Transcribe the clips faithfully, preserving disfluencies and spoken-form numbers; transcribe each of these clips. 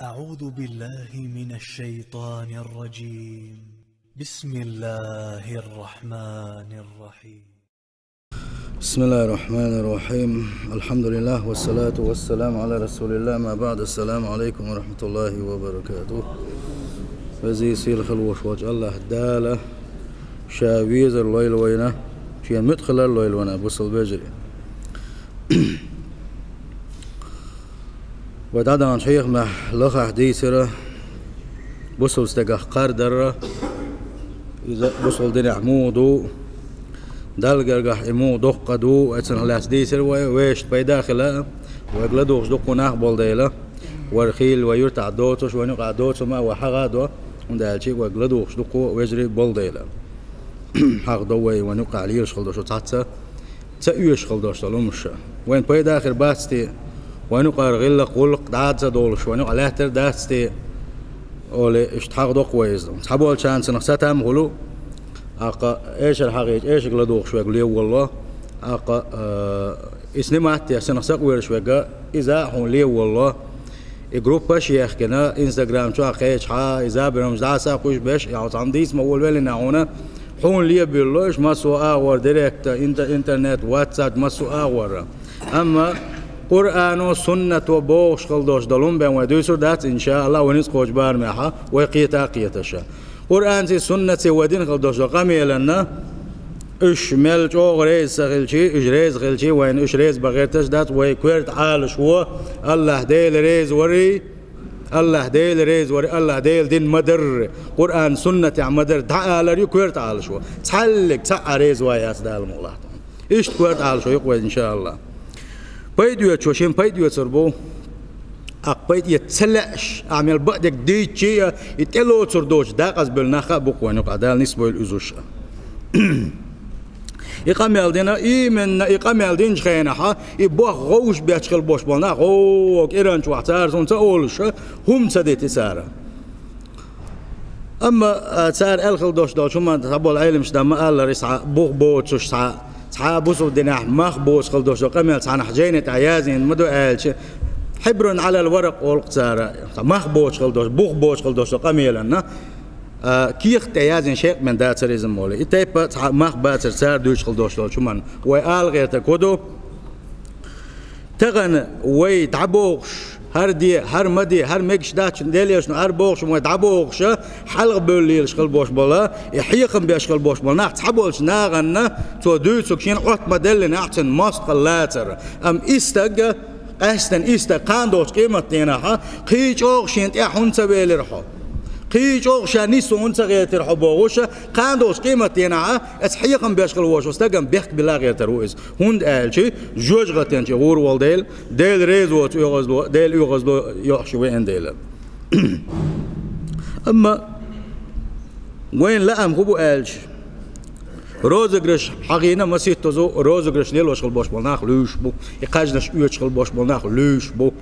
أعوذ بالله من الشيطان الرجيم. بسم الله الرحمن الرحيم. بسم الله الرحمن الرحيم. الحمد لله والصلاة والسلام على رسول الله. ما بعد. السلام عليكم ورحمة الله وبركاته. Веза-сийлахь волчу Аллахь Дала Ша везар лойла вайна, Шен муьтӀахь хилар лойла вайна, бусалба вежарий. Вай дӀадаханчу хьехамехь лахахь дийцира бусалба стагах кхардар, иза бусалба динехь муха ду, Далла гергахь и муха доккха ду, оцунах лаьцна дийцира вай, вешан пайда а хила, вайга ладугӀуш дуккха нах болу дела, вай хийла вай юьртахь доцуш, вайна юкъахь доцу хӀума а вай хьаха а до, хӀунда аьлча вайга ладугӀуш дуккха вежарий болу дела. Хьаха до вай, вайна юкъахь лелаш хила долуш цхьацца ца оьшуш хила долуш долу хӀумаш. Вайна пайда а хир бац те, вайна юкъара гӀиллакх, гӀуллакх дӀа а ца долуш, вайна юкъахь лаьттар дац те, олий, иштта хьаха доккха вай иза. Цхьаболчарна цунах сатам а хуьлу, тӀаккха эшар хьахийча, эшарг ладугӀуш верг левалло, тӀаккха, э, и снимать деш, цунах сакъоьруш верг, иза а хьуна левалло. И группаш а ехкина, Instagram чохь кхечахьа, и забарамаш дӀаса а кхуьйсуш беш, я хьо цхьамма дийца ма волавеллина хьуна, хьуна лебуьйлалуш, массо а агӀор, директ, интер-, интернет, WhatsApp, массо а агӀор. Амма Къуръано, суннато бохуш хила долуш долу хӀума бен вай дуьйцур дац, иншааллахӀ, вай ницкъ кхочу барамехьа, вай кхета а кхеташа. Къуръанций, суннатций вай дина хила долуш долу къамеланна, уьш мел чӀогӀа реза ца хилчий, уьш реза хилчий, вайна уьш реза бан гӀерташ дац, вай коьрта Ӏалашо, Аллахь Дела реза варий, Аллахь Дела реза варий, Аллахь Дела дина ма-дарра, Къуръан-суннатехь ма-дарра, дӀа алар ю коьрта Ӏалашо. Цхьаллиг цхьа а реза ван яц, Дала мукъ лахь. Иштта коьрта Ӏалашо ю-кх вай, иншааллахӀ. Пайда оьцучо шен пайда оьцур бу. Аккха пайда эца ца лаьаш, ахьа мел бакъдерг дийцчий а, и тӀелоцур доцуш дакъазбевлла нах а бу-кх вайна юкъахь, Дала нисбойла уьш а. И къамел дина, именно и къамел динчу хенахьа, и боху гӀовш бетташ хила бош болу нах, гӀо, кӀиранчу вахь цара суна ца олуш, хӀума ца дити цара. Амма, а, цара аьлла хила долуш долчу хӀуманна, цхьаболу Ӏеламаш дан ма-аллара, иза цхьа бух боцуш, цхьа, цхьа бусалба динехь мах боцуш хила долуш долу къамел цхьанхьа жайни тӀехь яздина ма ду аьлча, хьибрун Ӏалал варакъ олу-кх цара, цхьа мах боцуш хила долуш, бух боцуш хила долуш долу къамеланна, а, кехат тӀе яздина шекъ бен дацара иза молу. И тайпа цхьа мах бацара цара дуьйцуш хила долуш долчу хӀуманна. Вай ала гӀертарг хӀун ду? Тахана вай дӀабохуш, хӀара де, хӀара ма де, хӀара мегаш дац, Делан Элчано хӀара бохуш, вай дӀабохуша, хьалха бевлла лелаш хила бош бола, и хьехам беш хила бош бола нах цхьаболчу нахана, цо дуьйцург шена Ӏотта ма-деллинехь, цуьнан мостагӀалла лацара. Амма и стаг, къаьстина и стаг, кхана долчу къематдийнахьа, кхин чӀогӀа шена тӀехь хӀунда ца велира хьо? Кхин чӀогӀа ша нисса хӀунда ца гӀертира хьо бохуша, кхана долчу къематдийнахьа, оцу хьехам беш хила волчу стагана бехк билла а гӀертар ву иза. ХӀунда аьлча, жоьжахатин чу гӀур волу дела, Дела реза воцу оьгӀазло, Дела оьгӀазло йоӀуш веана дела. Амма вайн лаам хӀун бу аьлча, розыгрыш хьахийна маситтазу, розыгрыш лелош хила бош болу нах луьйш бу, и кхаьжнаш оьцуш хила бош болу нах луьйш бу.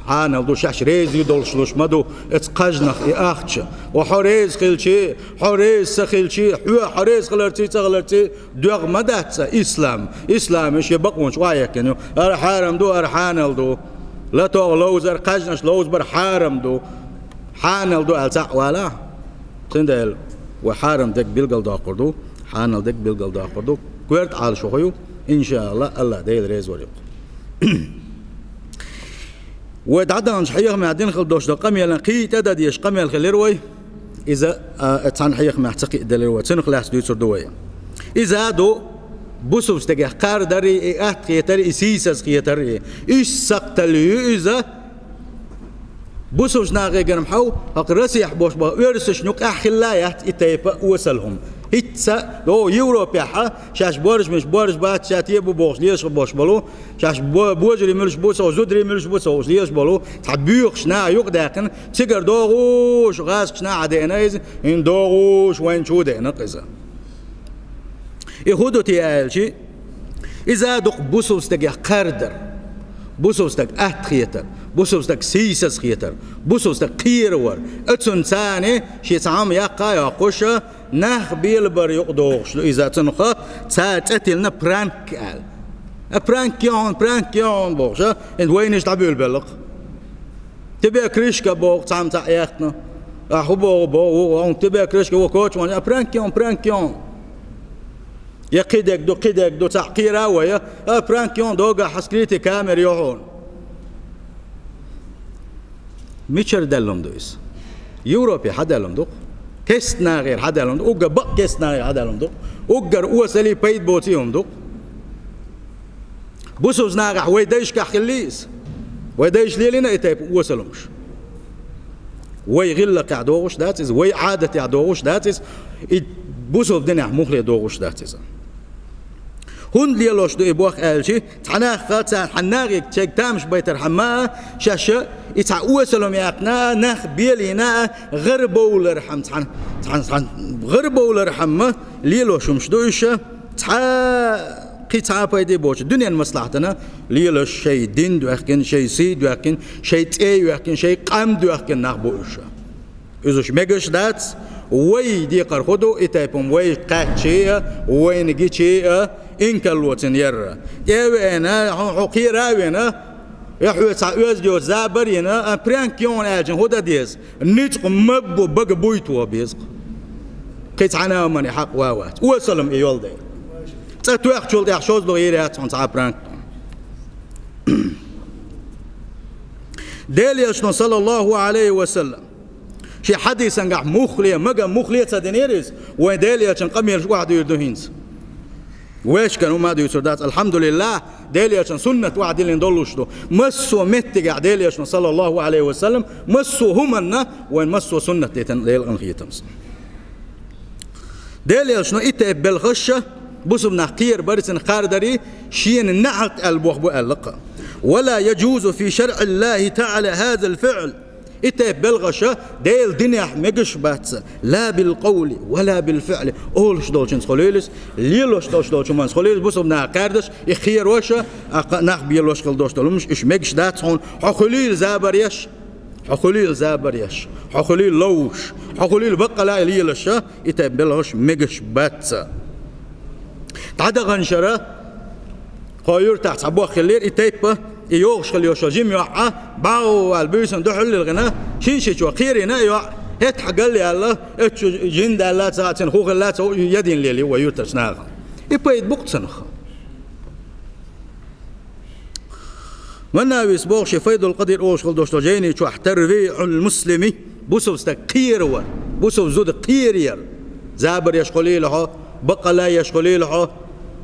Хьанал ду, шаьш реза ю долуш луш ма ду, оцу кхаьжнах и ахча. Ва хьо реза хилчи, хьо реза ца хилчи, хьоьга хьо реза хиларций, ца хиларций, доьгӀ ма дац ислам. Ислам шен бакъонаш охьаэккхина ю. ХӀара хьарам ду, хӀара хьанал ду. ЛатогӀа ловзар, кхаьжнаш ловзабар хьарам ду. Хьанал ду аьлла цхьаъ валахь. Цундела вай хьарам дерг билгалдоккхур ду, хьанал дерг билгалдоккхур ду. Коьрта Ӏалашо хӀун ю? ИншааллахӀ, АллахӀ Дела реза вар ю-кх. Вай дӀадаханчу хьехамехь дина хила долуш долу къамелан кхин а тӀе дан дезаш къамел хилира вай. Иза, а, цхьана хьехамехь ца кхиаделира вай. Цунах лаьцна дуьйцур ду вай. Иза а ду бусалба стагех кхардарий, и атта хетарий, и сийсаз хетарий. Иштта сакхталла ю иза. Бусалба нахе герам хьов, хӀокху Россехь бош боху оьрсашна юкъахь хилла а яц и тайпа осал хӀума. ХӀинцца, о, Европехьа, шаьш боржамаш боржа бац, ша те бу бохуш лелаш бош болу, шаьш бо-, божарий муьлш бу ца хууш, зударий муьлш бу ца хууш лелаш болу, цхьа боьхуш наха юкъадаьккхина, цигара догӀуш, гӀазкхашна а деана иза, хӀинца догӀуш вайна чу деана иза. И хӀун ду те аьлчи, иза а ду-кх бусалба стагех кхардар, бусалба стаг атта хетар, бусалба стаг сийсаз хетар, бусалба стаг кхеравар. Оцунна царна шен цхьа хӀума яккха а йоккхуша, нах белабар юкъадогӀуш ду иза, цунах цара цӀе тиллина пранк аьлла. А пранк ю хьуна, пранк ю хьуна бохуша, хӀинца вайнаш дӀабуьйлабелла-кх. Тебе крышка боху, цхьамма цхьаъ яьккхина. А хӀун боху, боху, ву, ву, тебе крышка, ву, коча ван, а пранк йон, пранк йон. Я кхидерг ду, кхидерг ду, цхьаъ кхийра вай, а пранк йон, догахь хьан скрытый камера йо хьуна. Мичара даьлла хӀума ду иза? Европе хьадаьлла хӀума ду-кх. Кестта нахера хьадаьлла хӀума ду, уггар бакъ кестта нахера хьадаьлла хӀума ду, уггар осаллий, пайда боций хӀума ду. Бусалба нахехь вай дайшкахь хиллий иза? Вай дайша лелийна и тайпа осаллумаш? Вай гӀиллакхехь догӀуш дац иза, вай Ӏадатехь догӀуш дац иза, и бусалба динехь муххале догӀуш дац иза. ХӀунда лелош ду и боху аьлча, цхьа нах царна хьан нахе чайг тамаш байтархьама, шаьш и цхьа осаллум яьккхина, нах белийна, гӀарабовлархьама, цхьа, цхьа, цхьа гӀарабовлархьама лелош хӀумаш ду уьш, цхьа кхин цхьа а пайде боцуш, дуьненан маслахьатана лелаш, шайн дин доьхкина, шайн сий доьхкина, шайн цӀе йоьхкина, шайн къам доьхкина нах бу уьш. Иза уьш мегаш дац, вай декхар хӀун ду, и тайпа хӀума вай кхаьчча а, вайна гича а, инкарло цунна яр. ТӀе а веана, хьо, хьо кхера а веана, я хьоьца цхьа оьзда йоцу забар а йина, а пранк йона аьлча хӀун дан деза? Ницкъ ма бу, бага буй тоха беза-кх. Кхин цхьана а мани хьакъ ван вац. Осаллум и йолу дела. ЦӀа тоьхначул тӀаьхьа шозлагӀа йийр яц хьуна цхьа а пранк. Делан Элчано, саллаллаху Ӏалайхи ва саллам, шен хьадисангахь муххале, мага муххале ца динера иза, вайн Делан Элчан къамелаш охьадуьйр ду хӀинца. Вешкан хӀума а дуьйцур дац, алхьамдулиллахӀ, Делан Элчан суннат охьадиллина долуш ду. Массо а меттигехь Делан Элчано, саллаллаху Ӏалайхи ва саллам, массо а хӀуманна вайн массо а суннат дитина Делан къинхетамца. Делан Элчано и тайпа белхаш а, бусалба нах кхера бари, цунна кхардари, шена неӀалт аьлла боху бу аьлла-кх. «Ва ла яджузу фи шарӀиллахи таӀала хазал фиӀл». И тайпа белхаш а Делан динехь мегаш бац, ла бил къавли, ва ла бил фиӀли. Олуш долчуьнца хуьлийла иза, лелош долуш долчу хӀуманца хуьлийла иза, бусалба наха кхардаш, и кхерош а, а кха-, нах белош хила долуш долу хӀумаш, уьш мегаш дац хьуна, хьо хуьлийла забар еш. Хьо хуьлийла забар еш, хьо хуьлийла ловш, хьо хуьлийла баккъала а лелаш а, и тайпа белхаш мегаш бац. ДӀадаханчу шарахь кху юьртахь цхьа бохам хиллера, и тайпа, и йогӀуш хила йолуш йолу жима йоӀ а, бӀов аьлла буьйсанна дуьхьал лилхина, шин шичо кхерийна и йоӀ, хӀетахь галъяьлла, оцу жин даьлла ца, цуьнан хӀун хилла ца, ядийна лелий вай юьртарчу наха. И пайда бу-кх цунах. Маннавис боху шен Файдул Къадир олуш хила долуш долу жайни чохь: «ТарвиӀул муслими», бусалба стаг кхеравар, бусалба зуда кхераяр. Забар еш хуьлийла хьо, баккъала еш хуьлийла хьо,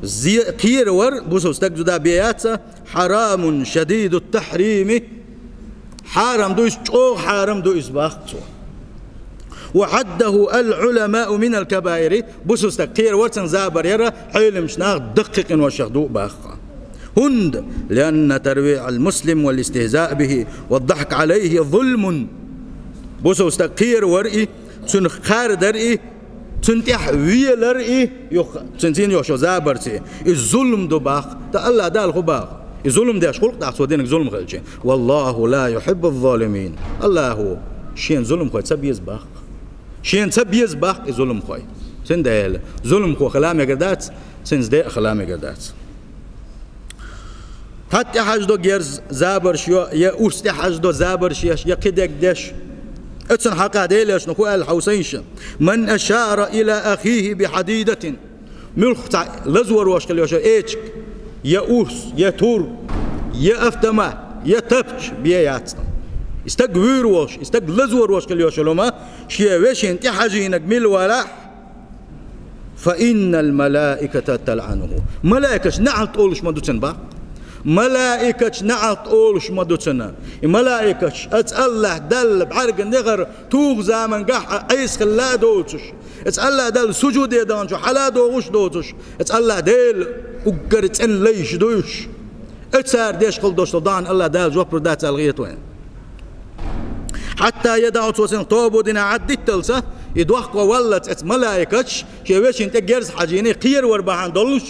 зе-, кхеравар бусалба стаг зуда бен яц, «хьарамун шадидут тахьрими». Хьарам ду иза, чӀогӀа хьарам ду иза, боху цо. «Ва хьаддаху ал-Ӏуламау минал кабаири», бусалба стаг кхеравар, цунна забар яр Ӏеламчу наха даккхий къиношех ду боху. ХӀунда? «Лианна тарвиӀал муслим вал истихзаъ бихи ва дахк Ӏалайхи зулмун». Бусалба стаг кхеравар и, цунах кхардар и, цунна тӀехь велар и, юха, цуьнан цӀийнан йолуш йолу забарца и, иза зулам ду боху. ТӀаккха АллахӀ Дала хӀун боху? И зулам деш хуьлу-кх тӀаккха цо динарг зулам хилча. «Валлаху ла юхьиббу ззалимин». АллахӀа шена зуламхой ца беза боху. Шена ца беза боху и зуламхой. Цундела зуламхо хила мегар дац, цуьнца декъа хила мегар дац. Цхьаъ тӀехьаждо герз забарш йо, я урс тӀехьаждо забарш еш, я кхидерг деш. Оцунна хьакъехь Делан Элчано хӀун аьлла хьовсийша: «Ман ашара ила ахихи би хьадидатин». Муьлхха цхьа лазорвош хила йолуш йолу эчиг, я урс, я тур, я автомат, я тапча бен яц. И стаг вуьйр волуш, и стаг лазорвош хила йолуш йолу хӀума, шен вешина тӀехьажийнарг мила валахь, «фа иннал малаиката талъануху». Малайкаш неӀалт олуш ма ду цунна боху. Малайкаш неӀалт олуш ма ду цунна. И малайкаш, оцу АллахӀ Далла бӀаьрган дехар туху замангахь а Ӏеса хилла а доцуш, оцу АллахӀ Далла сужуде даханчу хьала а догӀуш доцуш, оцу АллахӀ Дела уггар цӀена лайш ду уьш. Оцара деш хила долуш долу доӀанна АллахӀ Дала жоп лур дац аьлла хета вайна. Хьатта ядаӀу, цо цунах тоба дина Ӏаддитталца, и дохко валлалц оцу малайкаш шен вешина тӀе герз хьажийна, кхеравар бахьана долуш,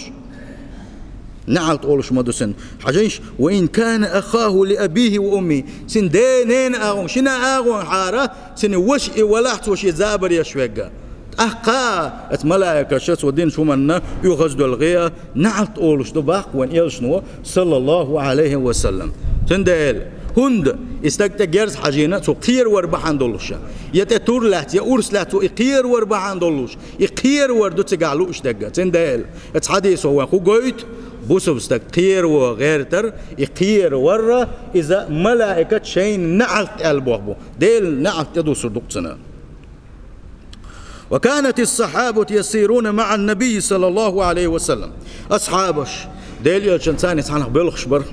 неӀалт олуш ма ду цунна. Хьажийша: «Ва ин кана ахаху ли абихи ва уммихи». Цуьнан ден-ненан агӀонга, шина агӀонгахьара, цуьнан ваша и валахь, цо шен забар еш верг. ТӀаккха оцу малайкаша цо динчу хӀуманна оьгӀаздоьлхе а, неӀалт олуш ду боху вайн Элчано, саллаллаху Ӏалайхи ва саллам. Цундела ХӀунда и стаг тӀе герз хьажийна, цо кхеравар бахьана долуш. Я тӀе тур лаьцна, я урс лаьцна, цо и кхеравар бахьана долуш. И кхеравар ду цигахь лууш дерг. Цундела, оцу хьадисо вайна хӀун гойту? Бусалба стаг кхераво гӀертар, и кхеравар, иза малаикат шайна неӀалт аьлла боху бу. Делан неӀалт тӀедуссур ду-кх цунна. وكانت الصحابة يسيرون مع النبي صلى الله عليه وسلم. Асхьабаш, Делан элчанца цхьаьна боьлхуш бара.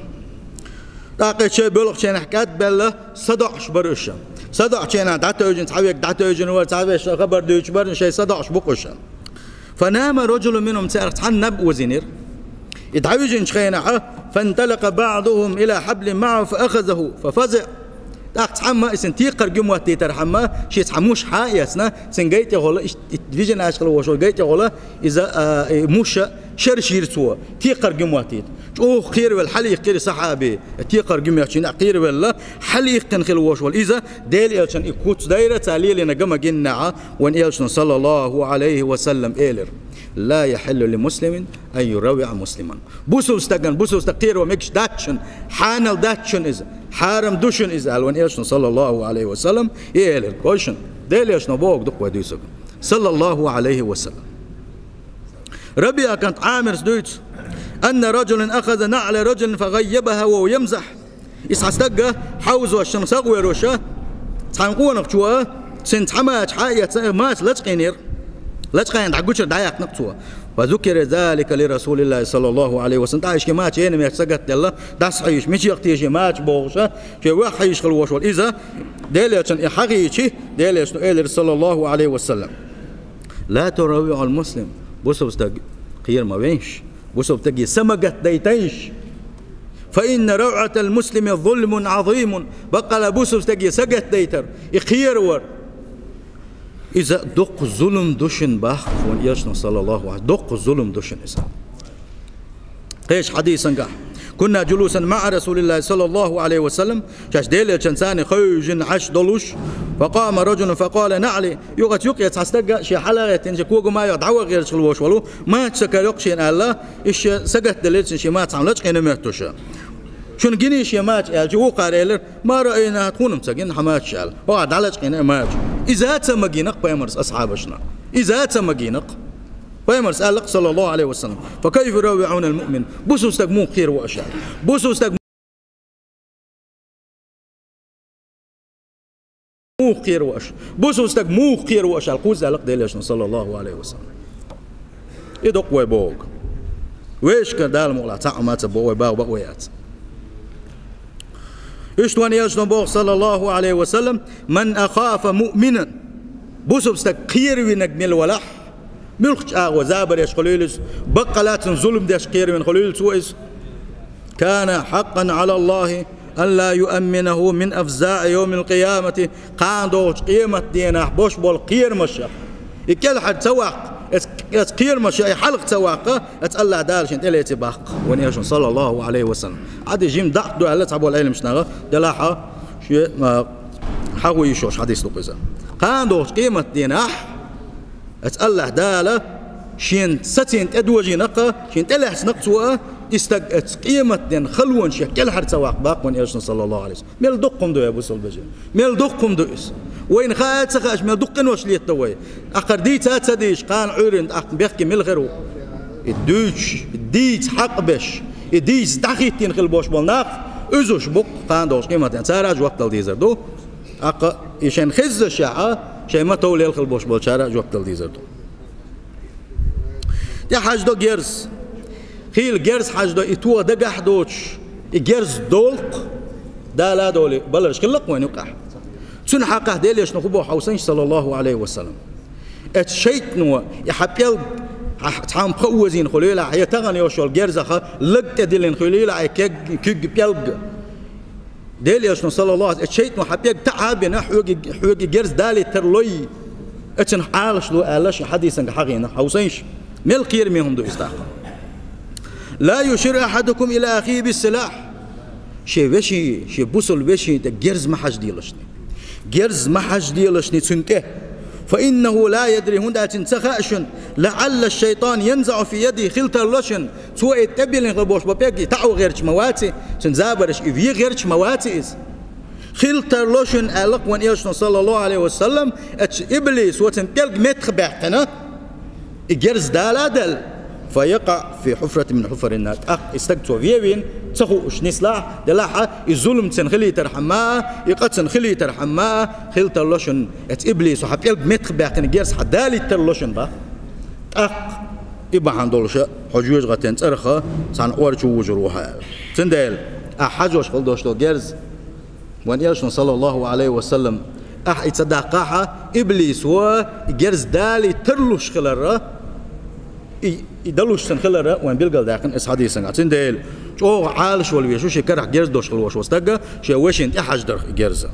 ТӀаккха шайн боьлхучу хенахь кӀадбелла садоӀуш бара уьш. СадоӀучу хенахь дӀатевжина, цхьа верг дӀатевжина вара, цхьа вешан хабар дуьйцуш бара, шайн садоӀуш бу-кх уьш. فنام رجل منهم, царах цхьанна наб озийнера. И дӀавижинчу хенахь, فانطلق بعضهم إلى حبل معه فأخذه ففزع. ТӀаккха цхьамма, и цуьнан текхарг юьхьа моттийтархьама, шен цхьа муш хьа а эцна, цуьнан гай тӀехула, и, и вижина аш хила волуш волу гай тӀехула, иза, а, и муш шераш йира цо, текхарг юьхьа моттийта. ЧӀогӀа кхеравелла хьалаиккхира сахьаби, текхарг юьхьа моьттучу хенахь кхеравелла, хьалаиккхина хила волуш волу иза, Делан элчанна и куц дайра, цо лелийна ган ма гиннехь, вайн элчано, саллаллаху Ӏалайхи ва саллам, элира: لا يحل لمسلم أن يروع مسلما. Бусалба стагана бусалба стаг кхераво мегаш дац шуна, хьанал дац шуна иза, хьарам ду шуна иза, аьлла вайн элчано, саллаллаху Ӏалайхи ва саллам, и элира. Хой шуна, Делан элчано бохург ду-кх вай дуьйцург, саллаллаху Ӏалайхи ва саллам. РабиӀа кӀант Ӏамирс дуьйцу: أن رجلا أخذ نعل رجل فغيبها وهو يمزح. Иза цхьа стаг хьовзош, шена сагӀа вер волуш, цхьана къонахчо цуьнан цхьа мача хьа а эцна, мача лачкъийнера. Лачкъийна дӀагучура, дӀаяьккхина-кх цо. فذكر ذلك لرسول الله صلى الله عليه وسلم. ТӀаккха и шен мача йина меттиг сагатделла, дӀасахьийзаш, мичех те шен мача бохуш, шен ваьхьа хьийзаш хила волуш волу иза, Делан элчанна и хьахийчи, Делан элчано элира, саллаллаху Ӏалайхи ва саллам: لا تروعوا المسلم. Бусалба стаг кхера ма вейша. Бусалба стаге са ма гатдайтайша. فإن روعة المسلم ظلم عظيم. Баккъала бусалба стаге са гатдайтар, и кхеравар, иза доккха зулам ду шуна, боху вайн элчано, саллаллаху Ӏалайхи, доккха зулам ду шуна иза. Кхечу хьадисангахь: كنا جلوسا مع رسول الله صلى الله عليه وسلم. Шаьш Делан элчанца цхьаьна хевшина Ӏаш долуш, فقام رجل فقال نعلي. Юкъа, юкъе цхьа стаг, шен хьала а гӀеттина, шен кога ма йо, дӀаваха гӀерташ хила волуш волу, мача ца карайо-кх шена аьлла, иза шен сагатделира, цуьнан шен мача цхьана лачкъийна моьттуш. Шуна гиний шен мача аьлча, вукхара элира: ما رأيناها, тхуна-м ца гина хьан мача аьлла. Оха дӀалачкъийна и мача. Иза ца магийна-кх пайхамарс асхьабашна. Иза ца магийна-кх. Пайхамарс аьлла-кх, саллаллаху Ӏалайхи ва саллам: فكيف يروعون المؤمن. Бусалба стаг муха кхераво аша аьлла. Бусалба стаг муха кхераво аша? Бусалба стаг муха кхераво аша аьлла, кхузза аьлла-кх Делан элчано, саллаллаху Ӏалайхи ва саллам. И ду-кх вай бохург. Вешан Дала мукъалахь цхьаъ ма ца боху вай, боху бакъ вай яц. Иштта вайн элчано боху, саллаллаху Ӏалайхи ва саллам: من أخاف مؤمنا. Бусалба стаг кхеравинарг мила валахь, муьлххачу агӀор забар еш хуьлийла иза, баккъала цунна зулам деш кхеравина хуьлийла цо иза, كان حقا على الله أن لا يؤمنه من أفزاع يوم القيامة. Кхана догӀучу къематдийнахь бош болу кхерамаш, и кӀелхьара ца ваккха, эц-, эц кхерамаш и хьалха ца ваккха, эц АллахӀ Дала шен тӀелеце баккха вайн элчано, саллаллаху Ӏалайхи ва саллам. Ӏади жима дакъа ду аьлла цхьаболу Ӏеламнаха, делахь а, шен, а, хьахо йиш йолуш хьадис ду-кх иза. Кхана догӀучу къематдийнахь эц АллахӀ Дала шен сацийна тӀедожийна-кх, шен тӀелаьцна-кх цо, и стаг эц къематден халонаш кӀелхьара ца ваккха баккха вайн элчано, саллаллаху Ӏалайхи ва саллам. Мел дуккха хӀума ду, я бусалба вежарий? Мел дуккха хӀума ду иза? Вайна хаа а ца хаа, мел дуккха къинош летта вай. ТӀаккха дийца а ца дийцча, кхана Ӏуьйранна тӀаккха бехке мила хир ву? И дуьйцуш, и дийца хьакъ беш, и дийца дӀахӀиттийна хила бош болу нах, уьзуш бу-кх кхана догӀучу къематдийнахь. Цара а жоп дала дезар ду. ТӀаккха и шайна хеззашехь а, шайн ма-товлла хила бош болчара а жоп дала дезар ду. ТӀехьаждо герз. Хийла герз хьаждо, и тоха дагахь доцуш, и герз долу-кх, Дала а долий, баларш хилла-кх вайна юкъахь. Цуьнан хьакъехь Делан элчано хӀун боху хьовсийша, саллаллаху Ӏалайхи ва саллам. Эцу шайтано и хьан пӀелг, хьан цхьамма пха озийна хуьлийла, я тахана йолуш йолу герзаха лаг тӀедиллина хуьлийла, и кег-, куьг, пӀелг. Делан элчано, саллаллаху Ӏалайхи ва саллам, шайтано хьан пӀелг таӀа а бина, хьоьга, хьоьга герз далийтар лой, эцунах Ӏалаш ло аьлла, шен хьадисангахь хьахийна, хьовсийша. Мел кхераме хӀума ду иза тӀаккха. لا يشر أحدكم إلى أخيه بالسلاح. Шен вешин, шен бусалба вешин тӀе герз ма хьажделашний. Герз ма хьажделашний цуьнан тӀе. فإنه لا يدري, хӀунда аьлча цуьнан ца хаьа шуна, لعل الشيطان ينزع في يده, хила тарло шуна, цо и тӀебиллина хила бош бо пӀелг и таӀо гӀерташ ма ваций, цуьнан забарш и вен гӀерташ ма ваций иза. Хила тарло шуна, аьлла-кх вайн Элчано, саллаллаху Ӏалайхи ва саллам, аьлча иблисо цун пӀелг меттахбаьккхина, и герз дала а делла, فيقع في حفرة من حفر النار. ТӀаккха и стаг цо вевийна, ца хууш нислахь, делахь а, и зулам цун хилийтархьама а, и къа цун хилийтархьама а, хила тарло шуна, аьлча иблисо хьа пӀелг меттахбаьккхина, герз хьадалийта тарло шуна, бах. ТӀаккха и бахьана долуша хьо жоьжахатин цӀарах цхьана Ӏор чу вужур ву хьо, аьлла. Цундела, ахь хьажош хила долуш долу герз, вайн Элчано, саллаллаху Ӏалайхи ва саллам, ахь и ца даккхахь, иблисо и герз далийта тарлуш хиларх, и, и далуш санна хиларх вайн билгалдаьккхина оцу хьадисехь. Цундела, чӀогӀа Ӏалашвала везаш ву шен карахь герз долуш хила волуш волу стаг, шен вешина тӀе хьаждарх и герз.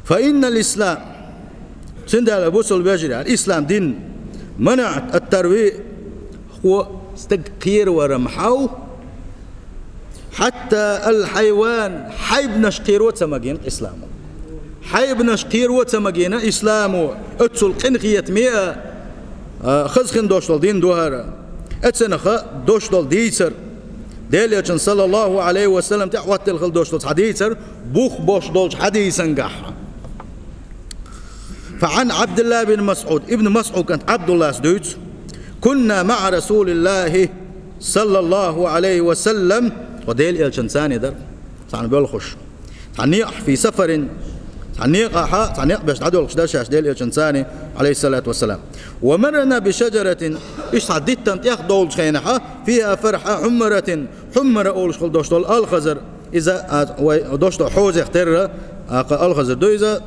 فإن الإسلام, цундела, бусалба вежарий, الإسلام дин, منع الترويع, хӀокхо стаг кхеравар-м хьов, حتى الحيوان, хьайбанаш кхеро ца магийна исламо. Хьайбанаш кхеро ца магийна исламо, оццул къинхетаме а, а, хаза хин долуш долу дин ду хӀара. Оцунах долуш долу дийцар, Делан Элчанан, саллаллаху Ӏалайхи ва саллам, тӀехӀоттаелла хила долуш долу цхьа дийцар, бух болуш долчу хьадисангахь. فعن عبد الله بن مسعود, Ибн МасӀуд кӀант Ӏабдуллас дуьйцу: كنا مع رسول الله صلى الله عليه وسلم, тхо Делан Элчанца дара, цхьана боьлхуш. Цхьана некъахь, في سفر, цхьана некъахь, цхьана некъ беш дӀадоьлхуш дара шаьш Делан Элчанца, عليه الصلاة والسلام. ومررنا بشجرة, иштта цхьа диттан тӀех довлучу хенахь, فيها فرخة حمرة, хьуммара олуш хила долуш долу алхазар, иза, а, вай долуш долу хьозех терра, а, кху алхазар ду иза,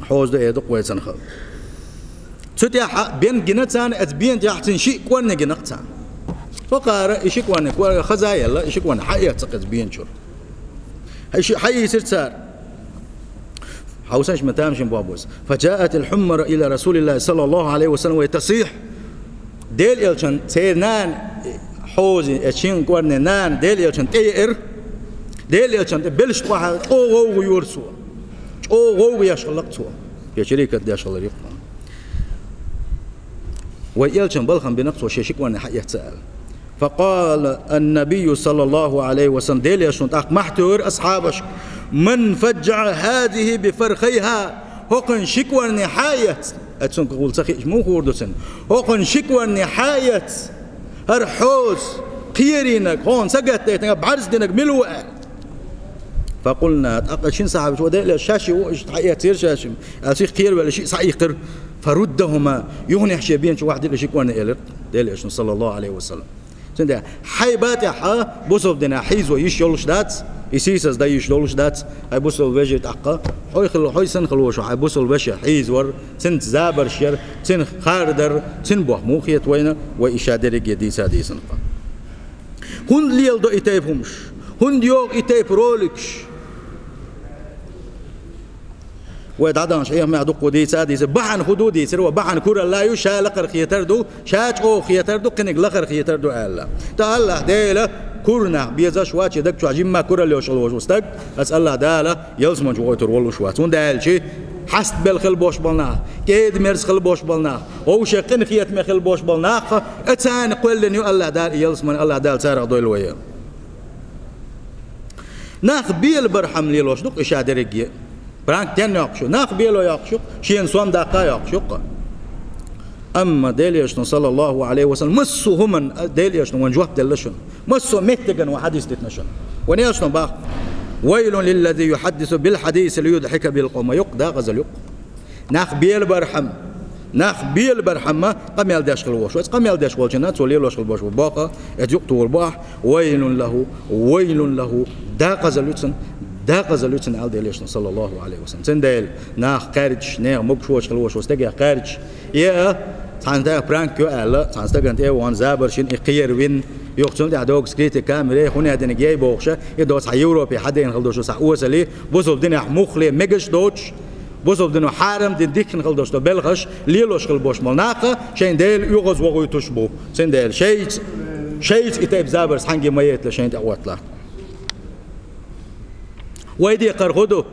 хьоза ду эр ду-кх вай цунах. Цу тӀехь бен гина царна, оцу бен тӀехь цуьнан шиъ кӀорни гина-кх царна. Цо кхара и шиъ кӀорни кӀорга хаза а елла, и шиъ кӀорни хьаэцна-кх оцу бен чуьра. Хьай шиъ хьаийцира цара. Хьовсанаш ма тамашийна боху буза. فجاءت الحمرة إلى رسول الله صلى الله عليه وسلم وهي تصيح. Делан Элчан церан нана, хьоза, оцу шин кӀорни нана Делан Элчан тӀе еара. Делан Элчан тӀе белшаш охьа чӀогӀа гӀовгӀа йора цо. ЧӀогӀа гӀовгӀа еш хилла-кх цо. Кечарий кхетадеш хилла-кх. Вайн Элчанна балхам бина-кх цо шен шиъ кӀорни хьаэцна аьлла. فقال النبي صلى الله عليه وسلم, Делан Элчано тӀаккха мохь туьйхира асхьабашка: من فجع هذه بفرخيها. ХӀокхуьнан шиъ кӀорни хьаэцна, оцунна гӀуллакх ца хиъча муха хуур ду цуьнан? ХӀокхуьнан шиъ кӀорни хьаэцна, хӀара хьоза, кхерийнарг, хьуна сагатдайтинарг, бӀаьрзе динарг мила ву аьлла. فقلنا, тӀаккха шина сахьабаша: ва Делан Элча, шаьш а ву, иштта хьаэцира шаьш а, аьлла, сиха кхеравелла шиъ схьаиккхира. فردهما, юханехьа шен бен чу охьадилла шиъ кӀорни, элира Делан Элчано, саллаллаху Ӏалайхи ва саллам. Цундела хьайба тӀехь бусалба динехь хьийзо йиш йолуш дац, и сийсаз дан йиш йолуш дац, хьайн бусалба вежарий тӀаккха. Хьо хила, хьо санна хила волуш хьайн бусалба вешин хьийзавар, цуьнца забарш яр, цуьнан хар дар, цуьнан бохам муха хета вайна, вай и ша дерриге дийца а дийцина-кх. ХӀунда леладо и тайпа хӀумаш? ХӀунда йогӀу и тайпа роликаш? Вай дӀадаханчу хьехамехь дуккха дийца а дийцира, бахьана хӀун ду дийцира, ва бахьана куралла ю, ша лакхара хетар ду, ша чӀогӀа хетар ду, кхиниг лакхара хетар ду аьлла. ТӀаккха АллахӀ Дела кура нах безаш вац, шен даг чохь жимма куралла йолуш волу стаг, аса АллахӀ Дала ялсамани чу гӀойтур волуш вац. ХӀунда аьлча хьастабелла хила болуш болу нах, кӀеда-мерза хила болуш болу нах, вовшех къинхетаме хила болуш болу нах, царна кхоьллина ю АллахӀ Дала и ялсамани, АллахӀ Дала царах дойла вай. Нах белабархьама лелош ду-кх и ша дерриге. Пранк тен йоккхуш ю? Нах бело йоккхуш ю-кх, шена сом даккха а йоккхуш ю-кх. Амма Делан Элчано, саллаллаху Ӏалайхи ва саллам, массо а хӀуманна Делан Элчано вайна жоп делла шуна. Массо а меттиган вайна хьадис дитина шуна. Вайн Элчано боху: ويل للذي يحدث بالحديث ليضحك به القوم. Юкъ, декъазалла ю-кх. Нах белабархьама, нах белабархьама къамел деш хила волуш вац, къамел деш волчунна цо лелош хила болуш ву боху, иза юкъ тухур бу ахь: ويل له، ويل له, декъазалла ю цунна, декъазалла ю цунна, аьлла Делан Элчано, саллаллаху Ӏалайхи ва саллам. Цундела нах кхаьрдаш, нехан могуш воцуш хила волуш волу стагах кхаьрдаш, е а цхьана тӀе пранк ю аьлла, цхьана стагана тӀе а вахана, забарш йина, и кхеравина, юха цунна тӀехь догӀуш критика, камера, хӀун а динарг яй бохуш, и доцу хьан Европе хьадеана хила долуш схьа осале, бусалба динехь муххале мегаш доцуш, бусалба дино хьарам дина дихкина хила долуш долу белхаш лелош хила болуш болу нах шайн Дела оьгӀазвохуьйтуш бу. Цундела шайца, шайца и тайпа забарш цхьаьнгге ма яйталаш, шайна тӀехь хӀотталахь. Вай декхар хӀун ду?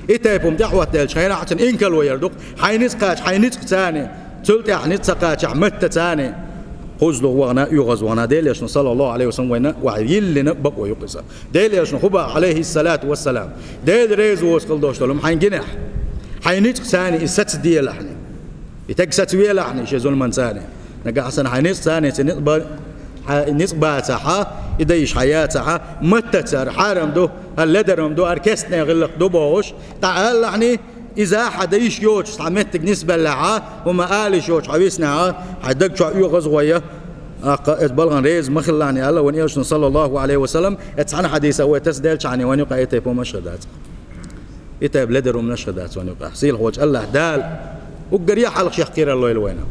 И тайпа хӀума тӀехь хӀоттаделча хенахь цунна инкарло яр ду-кх. Хьайн ницкъ кхача, хьайн ницкъаца, цул тӀаьхьа ницкъ ца кхачахь, маттаца. ХӀузлугӀ вахана, оьгӀаз вахана, Делан Элчано, саллаллаху Ӏалайхи ва саллам, вайна вахьи йиллина бакъо ю-кх иза. Делан Элчано хӀу баха, Ӏалайхиссалату вассалам: Делан реза воцу хила долуш долу хьайн гинехь, хьайн ницкъ царна иза сацаделахьни, и таг сацавелахьни шен зуламан царна. Нагахь санна хьайн ницкъ царна иза ницкъ ба-, хьан ницкъ бацахьа, и дайша хьан яцахьа, маттацара хьарам ду, хӀара ледарам ду, хӀара кестне гӀиллакх ду бохуш, тӀааллахьни, иза хьан дайша йоцуш цхьа меттиг нисбеллехьа, хӀума алиш йоцуш хьан виснехьа, хьайн даг чохь оьгӀаз гӀойя, аккха иза балгӀан реза ма хилалахьни аьлла вайн Элчано, саллаллаху Ӏалайхи ва саллам. Иза цхьана хьадиса вай тасаделчахьани вайн юкъахь и тайпа хӀуманаш хир дац. И тайпа ледар хӀуманаш хир дац вайн юкъахь. Сийлахьчу АллахӀ Дала уггаре хьалха шех кхерар лойла вайна.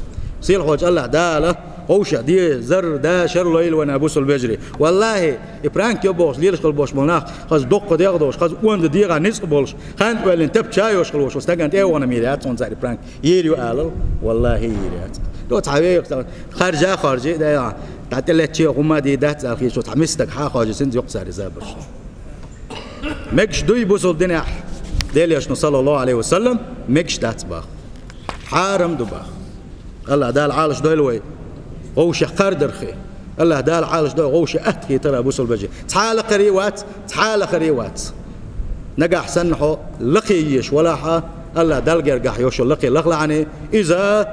Сийлахьчу АллахӀ Дала вовшех дезар, дашар лойла вайна, бусулба вежарий. Валлахьи, и пранк йо бохуш, лелаш хила болуш болу нах, хаза доккха дегӀ долуш, хаза онда дегӀан ницкъ болуш, хантӀаваьллина тапча йолуш хила волуш, стагана тӀе а вахана мийр яц, цунна цаьрга пранк йийр ю алал, валлахьи, йийр яц. До цхьа вехаш харжа, харжа, да, дӀа тӀелеттача хӀума дий дац аьлла хеташ, цхьа миска стаг хьан а хьожий, цуьнца юкъа цара иза а барш. Мегаш дуй бусулба динехь, Делан Элчано, саллаллаху Ӏалайхи ва саллам, мегаш дац баха. Хьарам ду баха. АллахӀ Дала Ӏалаш дойла вай вовшех кхардархи. АллахӀ Дала Ӏалаш дойла вовшех атта хетара, бусулба вежарий. Цхьа а лакхара а вац, цхьа а лакхара а вац. Нагахь санна хьо лакхе езаш валахьа, АллахӀ Далла гергахь йо шо лакхе лахалахьани, иза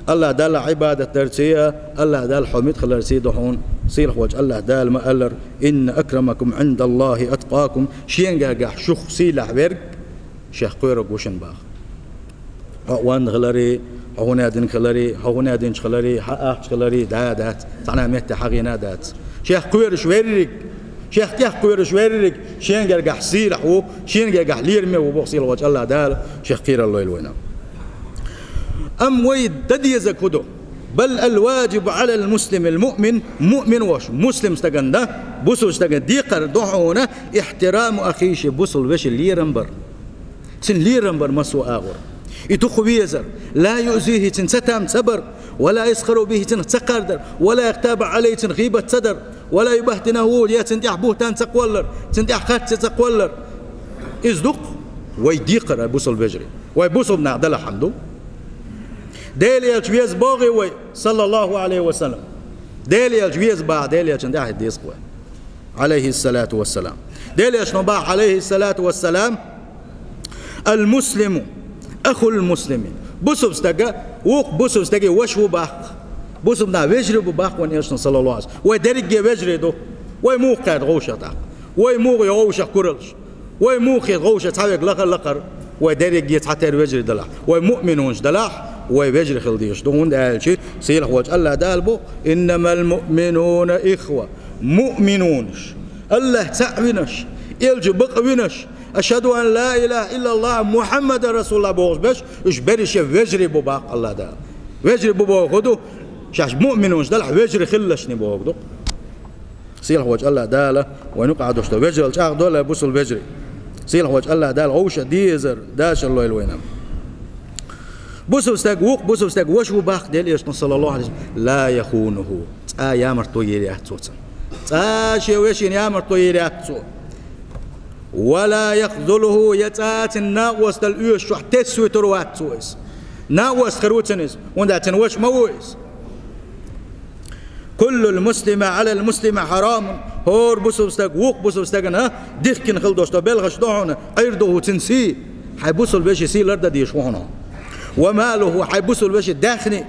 АллахӀ Далла Ӏибадат дарций, АллахӀ Далла хьо муьтӀахь хиларций ду хьуна. Сийлахьчу АллахӀ Дала ма-аллара: «Инна акрамакум Ӏиндаллахи аткъакум», шен гергахь шух сийлахь верг шех кхоьрург ву шуна баха. Хьо онда хилари, хьо хӀун а дина хилари, хьо хӀун а динчу хилари, хьан ахча хилари, да а дац, цхьана а метте хьан гӀийна а дац. Шех кхоьруш верриг, шех тӀех кхоьруш верриг шен гергахь сийлахь ву, шен гергахь лераме ву боху сийлахьчу АллахӀ Дала, шех кхерар лойла вайна. Амма вай дан дезарг хӀун ду? Бал аль-ваджибу Ӏалал муслимил муъмин, муъмин волуш, муслим стагана дан, бусулба стагана декхар ду хьуна, ихтираму ахихи, бусулба вешин лерам бар. Цуьнан лерам бар массо а агӀор. И дукха везар, ла юъзихи, цуьнан цатам ца бар, ва ла ясхару бихи, цуьнах ца кхардар, ва ла яхтабу Ӏалайхи, цуьнан гӀийбат ца дар, ва ла юбахтинаху, я цуьнан тӀехь бухӀтан ца кхоллар, цуьнан тӀехь харц ца кхоллар. Иза ду-кх вай декхар, ай бусулба вежарий. Вай бусулба нах далахь хӀума ду. Делан Элча веза бохий вай, саллаллаху Ӏалайхи ва саллам. Делан Элча веза баха, Делан Элчанна тӀаьхьа деза-кх вай. Ӏалайхиссалату вассалам. Делан Элчано баха, Ӏалайхиссалату вассалам: «Аль-муслиму ахуль-муслими». Бусулба стаг вукху бусулба стеган ваша ву баха. Бусулба нах вежарий бу баха вайн Элчано, саллаллаху Ӏалайхи ва саллам. Вай дерриге вежарий ду. Вай муха кхаьрда вовшех тӀаккха? Вай муха ю вовшех кураллаш? Вай муха хета вовшех цхьаверг лахара-лакхара? Вай дерриге цхьатерра вежарий далахь, вай муъминунаш далахь, вай вежарий хила дезаш ду, хӀунда аьлча сийлахьчу АллахӀ Дала боху: «Иннамаль муъминуна ихва». Муъминунаш, АллахӀ цхьаъ винарш, Элча бакъ винарш, «Ашхаду ан ла илаха иллаллахӀ, Мухьаммадан расулуллахӀ», бохуш берш, уьш берриш а вежарий бу баха АллахӀ Дала. Вежарий бу бохург хӀун ду? Шаьш муъминунаш далахь, вежарий хилалашна бохург ду. Сийлахьчу АллахӀ Дала вайн юкъахь долуш долу вежаралла чӀагӀдойла, бусулба вежарий. Сийлахьчу АллахӀ Дала вовшех дезар, дашар лойла вайна. Бусулба стаг вукху бусулба стеган ваша ву баха Делан Элчано, саллаллаху Ӏалайхи ва саллам: «Ла яхунуху». ЦӀа ямартло йийр яц цо цунна. ЦӀа шен вешина ямартло йийр яц цо. «Ва ла яхзулуху», я цӀа цуьнан накъосталла оьшучохь тесна вуьтур вац цо иза. Накъост хир ву цуьнан иза, хӀунда аьлча цуьнан ваша ма ву иза. «Куллуль муслими Ӏалаль муслими хьарамун». ХӀора бусулба стаг вукху бусулба стагана дихкина хила долуш долу белхаш ду хьуна: «Ӏирдуху», цуьнан сий, хьайн бусулба вешин сий лардан дезаш ву хьуна. «Ва малуху», хьайн бусулба вешин даьхни,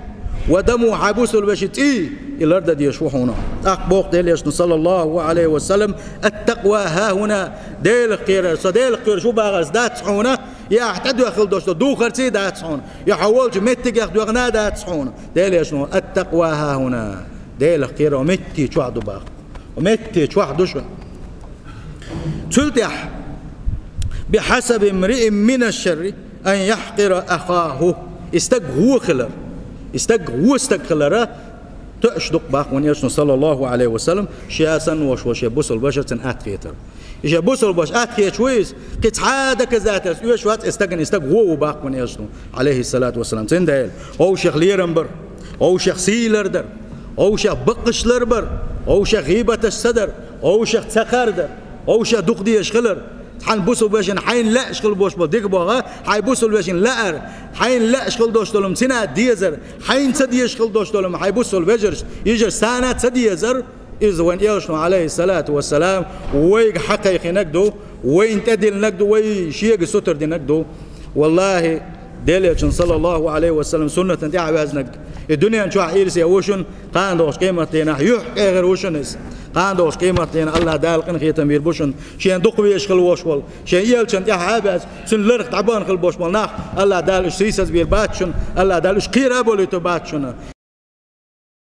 «ва дамуху», хьайн бусулба вешин цӀий, и лардан дезаш ву хьуна. ТӀаккха боху Делан Элчано, саллаллаху Ӏалайхи ва саллам: «Ат-такъва хьахьуна», Делах кхерар, со Делах кхоьруш ву бахарца дац хьуна, я ахь тӀедоьхна хила долуш долу духарций дац хьуна, я хьо волчу меттигех доьгӀна а дац хьуна. Делан Элчано: «Ат-такъва хьахьуна». Делах кхерар метте чохь ду баха. Метте чохь ду шуна. Цул тӀаьхьа: «Бихьасаби мриин минаш-шарри ан яхькъира ахаху». И стаг вон хилар, и стаг вон стаг хилара тоьаш ду-кх баха вайн Элчано, саллаллаху Ӏалайхи ва саллам, шен санна волуш волу шен бусулба ваша цуьнан атта хетар. И шен бусулба ваша атта хеташ ву иза, кхин цхьа а доказательство оьшуш вац и стагана, и стаг вон ву баха вайн Элчано, Ӏалайхиссалату вассалам. Цундела вовшех лерам бар, вовшех сий лардар, вовшех бакъаш ларбар, вовшех гӀийбаташ ца дар, вовшех ца кхардар, вовшех дукха дезаш хилар, Хьайн бусалба вешийна хьайна лаьаш хила болаш бола дика боху, хьайн бусалба вешийна лаар, хьайна лаьаш хила долаш долу-м цунна дезар, хьайна ца дезаш хила долаш долу-м хьайн бусалба вежаршна, йижаршна цунна ца дезар, иза вайн Элчано, Ӏалайхиссалату вассалам, вайга хьакхайкхинарг ду, вайна тӀедиллинарг ду, вай шега сутара динарг ду. Валлахьи, Делан Элчано, саллаллаху Ӏалайхи ва саллам, суннатана тӀаьхьаваьзнарг, и дуьнен чохь ирсе ву шуна, кхана долчу къематдийнахь юьхькӀегар ву шуна иза. Кхана долчу къематдийнахь Аллахь Дала къинхетам бийр бу шуна, шена дукха везаш хила волуш волу, шен Элчанна тӀаьхьа а баьхна, цуьнан ларах дӀабахана хила болуш болу нах Аллахь Дала уьш сийсазбийр бац шуна, Аллахь Дала уьш кхера а болуьйтур бац шуна.